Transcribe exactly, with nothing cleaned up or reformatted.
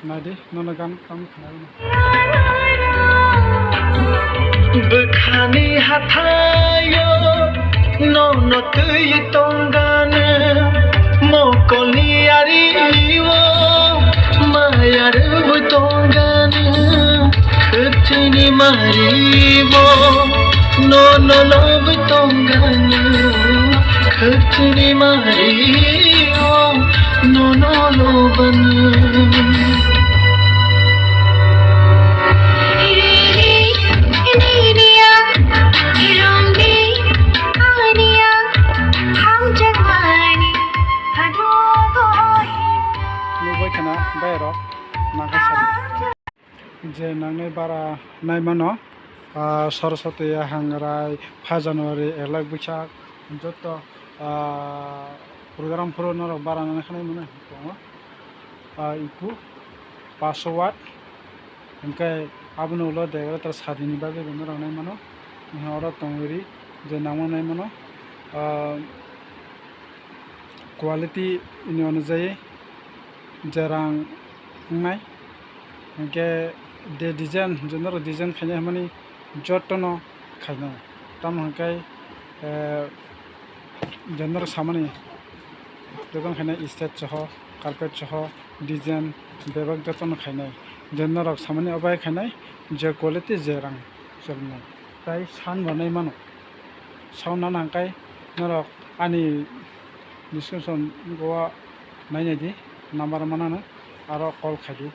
Naidi, nono gan tam khnai. Bwkhani hathaio nono twi tongani, mokolni ario maya rwui tongani, khwchini mario nono lobwi tongani, khwchini mario nono lobani. Nukbai khna bayarok nangkha sari. Je nangnai bara naimano, ah, Saraswati, Hangrai, five January, Elak Bwsak, joto, ah, program phuru norok bara nangkha naimano tongo. Ah, iku, paso watt, hwnkhe abono ulo degra tar sadini bagwi bo norok naimano. Oro tongwi ri je nangma naimano, ah, quality ni onujai je rang wngnai, hwnkhe de design, je norok design khainai hwnmani jotono khainai. Tamo hwnkhe, eh, je norok samani dogan khainai stage soho, carpet soho, design bebak jotono khainai. Je norok samani obo hai khainai, je quality, je rang chalnai. Tai san bo nai mano. Sound nana hwnkhe norok ani description o nainai di, number manano, aro call khai di.